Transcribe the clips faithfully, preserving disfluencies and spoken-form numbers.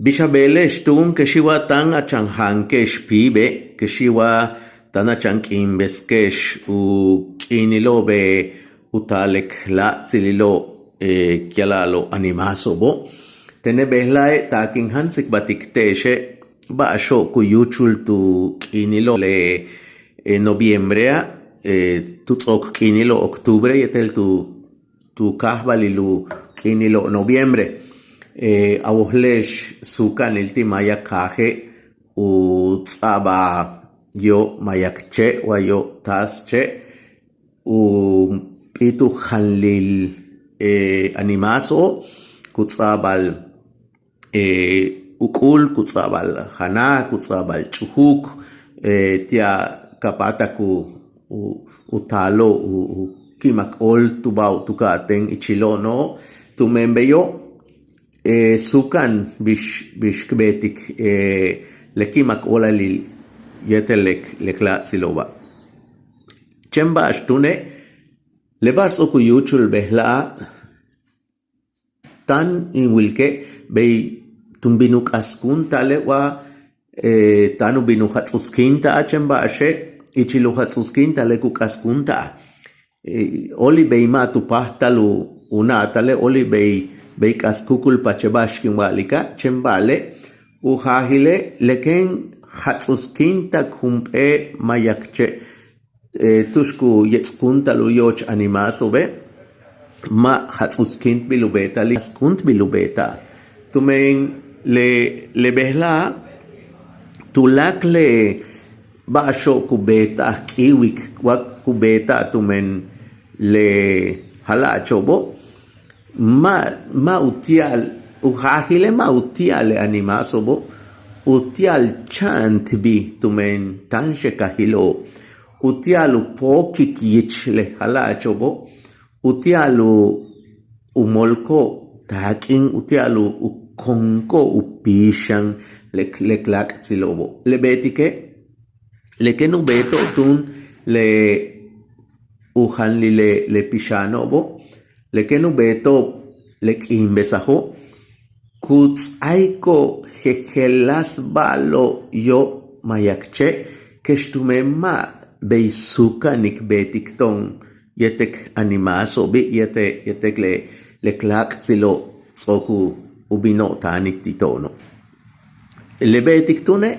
Bix a beele'ex túun kexi wa táan a chan jaanke'ex píibe', kexi wa táan a chan k'iimbeske'ex u k'iinilo'obe' u taal le k láatsililo' k ya'ala'alo' animaaso'obo'. Tene' bejla'e' taak in jantsikbaltik te'exe' ba'axo'ob ku yúuchul tu k'iinilo' le noviembrea', tu ts'o'ok k'iinilo' octubre yéetel tu tu káajbalil u k'iinilo' noviembre. A wojele'ex suuka'anil ti' maaya kaaje' u ts'a'abal yo' mayak che' wa yo' taas che' u p'íit u janlil animaaso'ob ku ts'a'abal uk'ul, ku ts'a'abal janaj, ku ts'a'abal ch'ujuk, ti'al ka páatak u u taalo' u ki'imak óol tuba' u tuka'aj ten ichilo'ono'. Tumen beyo' suuka'an bix bix k beetik le ki'imak óolalil yéetel le k láatsilo'oba'. Chéen ba'ax túune' le ba'ax ts'o'ok u yúuchul bejla'a' táan in wilike' bey tun bin u k'askúunta'ale' wa táan u bin u jats'utskíinta'al chéen ba'axe' ichil u jats'utskíinta'ale' ku k'askúunta'al. Óoli' bey ma' tu páajtal u na'atale' óoli' bey bey k'as kúukul pache' ba'ax kin wa'alika' chéen ba'ale' u jaajile' le kéen jats'utskíintak jump'éel mayak che' tu'ux ku yets'kúunta'al u yo'och animaaso'obe' ma' jats'utskíintbil u beeta'al k'askúuntbil u beeta'al. Tumen le le bejla'a' tuláakal le ba'axo'ob ku beeta'al k'íiwik wa ku beeta'al tumen le jala'acho'obo' ma' ma' uti'al u jaajile' ma' uti'al le animaaso'obo' uti'al cha'antbil tumen táanxel kajilo'ob uti'al u pookik yich le jala'acho'obo' uti'al u molko'ob taak'in uti'al u konko'ob u pixan le k láak'tsilo'obo'. Le beetike' le kéen u beeto'ob túun le u janlil le pixano'obo' le kéen u beeto'ob le k'iimbesajo' ku ts'áaiko'ob jejeláas ba'alo'ob yo' mayak che' kex tumen ma' bey suuka'anik beetik to'on yéetel k animaaso'obi' yéetel yéetel le le k láak'tsilo'ob ts'o'ok u bino'ob táanik ti' to'ono'. Le beetik túune'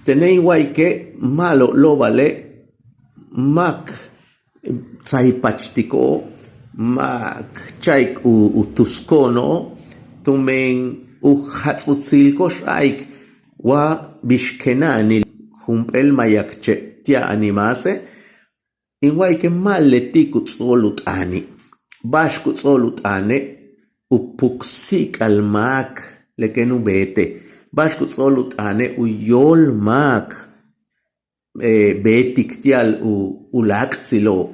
tene' in wa'ayike' ma'alob lóobale' ma' k tsaypachtiko'ob ma' k cha'ik u tusko'ono'ob tumen u jats'utsil ko'ox a'alik wa bix kena'anil jump'éel mayak che' ti' a animaase'. In wa'ayike' ma' leti' ku ts'o'ol u t'aani'. Ba'ax ku ts'o'ol u t'aane' u puksi'ik'al máak le kéen u beete'. Ba'ax ku ts'o'ol u t'aane' u yóol máak beetik ti'al u láak'tsilo'ob.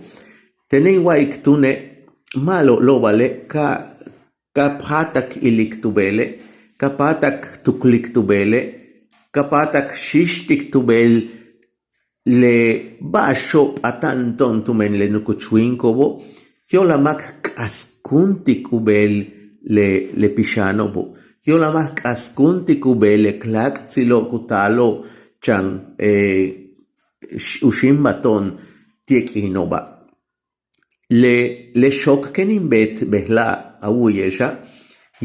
Tene' in wa'ayik túune' ma'alob lóobale' ka ka páatak ilik tu beele' ka páatak tuklik tu beele' ka páatak xíixtik tu beel le ba'axo'ob p'ata'an to'on tumen le nukuch wíiniko'obo' yo'olal máak k'askúuntik u beel le le pixano'obo' yo'olal máak k'askúuntik u beel le k láak'tsilo'ob ku taalo'ob chan u xíimbal to'on ti' le k'iino'oba'. Le le xook kéen in beet bejla'a' a wu'uye'exa'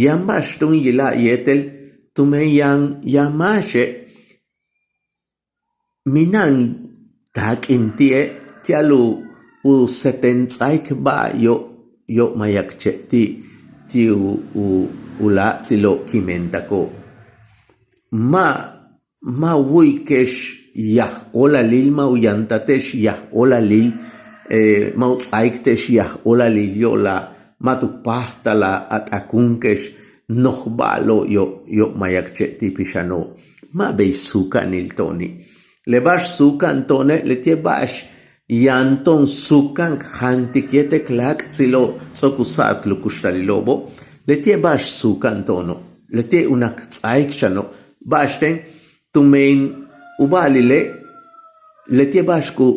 yaan ba'ax túun yila'al yéetel tumen yaan yaan máaxe' mina'an taak'in ti'e' ti'al u u seten ts'áaik ba'al yo' yo' mayak che' ti' ti' u u láak'tsilo'ob kimentako'. Ma' ma' wu'uyike'ex yaj óolalil ma' u yantate'ex yaj óolalil ma' u ts'áaikte'ex yaj óolalil yo'olal ma' tu páajtal a t'akunke'ex noj ba'alo'ob yo' yo' mayak che' ti' pixano'ob. Ma' bey suuka'anil to'oni'. Le ba'ax suuka'an to'one' leti'e' ba'ax yaan to'on suuka'an k jaantik yéetel k láak'tsilo'ob ts'o'ok u sa'atal u kuxtalilo'obo' leti'e' ba'ax suuka'an to'ono' leti'e' unak ts'áaik xano' ba'axten tumen u ba'alile' leti'e' ba'ax ku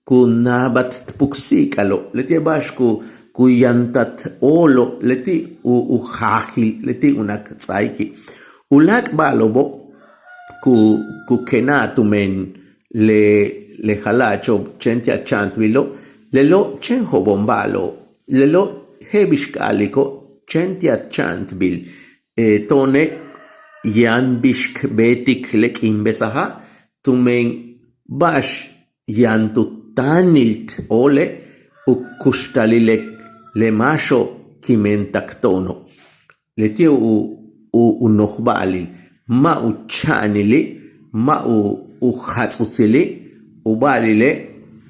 ku náabat t puksi'ik'alo' leti'e' ba'ax ku ku yantat óolo' leti' u u jaajil leti' unak ts'áaiki'. U láak' ba'alo'obo' ku ku kenaj tumen le le jala'acho'ob chéen ti' a cha'antbilo', lelo' chéen jo'obo'on ba'alo'ob, lelo' je'el bix k a'aliko' chéen ti' a cha'antbil. To'one' yaan bix k beetik le k'iimbesaja' tumen ba'ax yaan tu táanil t óole' u kuxtalil le máaxo'ob kimen tak to'ono'. Leti'e' u u nojba'alil ma' u cha'anili', ma' u u jats'utsili'. U ba'alile'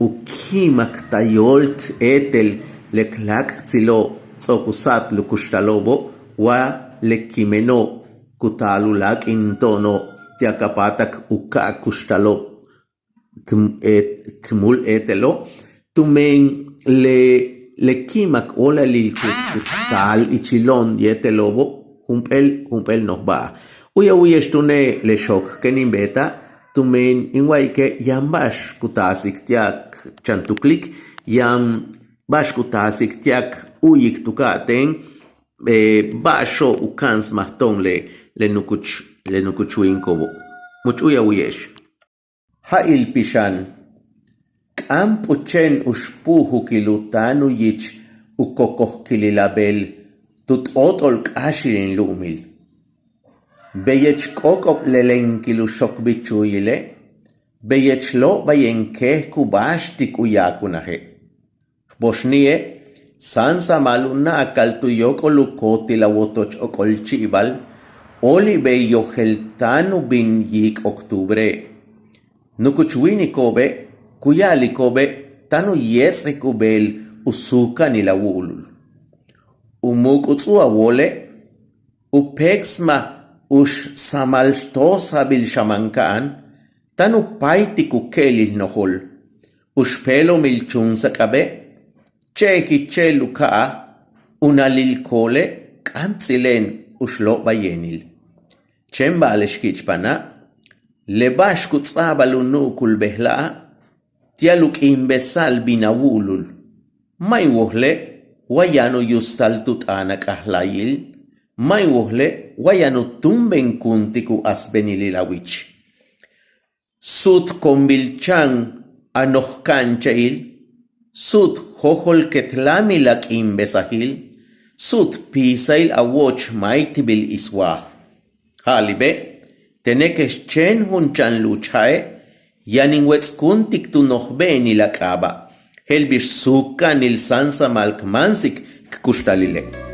u ki'imak ta yóol t éetel le k láak'tsilo'ob ts'o'ok u sa'atal u kuxtalo'obo' wa le kimeno'ob ku taal u láak'into'ono'ob ti' a ka páatak u ka'a kuxtalo'ob t múul éetelo', tumen le le ki'imak óolalil ku taal ichilo'on yéetelo'obo' jump'éel jump'éel nojba'aj. U'uy a wu'uye'ex túune' le xook kéen in beetaj tumen in wa'ayike' yaan ba'ax ku taasik ti' a k chan tuklik, yaan ba'ax ku taasik ti' a k u'uyik tu ka'atéen ba'axo'ob u ka'ansmaj to'on le le nukuch le nukuch wíiniko'obo'. Much u'uy a wu'uye'ex. Ja'il pixan, k'am p'uchen u xpu'ujukil u táan u yich u kokojkilil a beel tu t'oot'ol k'áaxil in lu'umil. Beyech k'ok'ob lelenkil u xokbil chuyile', beyech lo'obayen kéej ku báaxtik u yaakunaje'. J boxni'e' sáansamal u na'akal tu yóok'ol u kootil a wotoch ok'olchi'ibal óoli' bey yojel táan u bin yiik octubree'. Nukuch wíiniko'obe' ku ya'aliko'obe' táan u yéets'ik u beel u suuka'anil a wu'ulul. U muuk' u ts'u a wóole' u péeksmaj u xsamaltoosabil xamanka'an táan u páaytik u ke'elil nojol. U xpéelomil chunsak'abe' che'ej ichil u ka'aj u nalil koole' k'áants'ilen u xlo'obayenil. Chéen ba'ale' xki'ichpana', le ba'ax ku ts'a'abal u nu'ukul bejla'a' ti'al u k'iimbesa'al bin a wu'ulul. Ma' in wojle' wa yaan u yustal tu t'aan a k'ajlaayil, ma' in wojle' wa yaan u túumbenkuntik u asbenilil a wich. Su'ut koonbil chan a noj ka'anche'il, su'ut jójol ketlamil a k'iimbesajil, su'ut piisail a wo'och máaytibil iswaaj. Ja'alibe' tene' kex chéen jun chan lu'uch ja'e' yaan in wets'kuntik tu nojbe'enil a k'aaba', je'el bix suuka'anil sáansamal k máansik k kuxtalile'.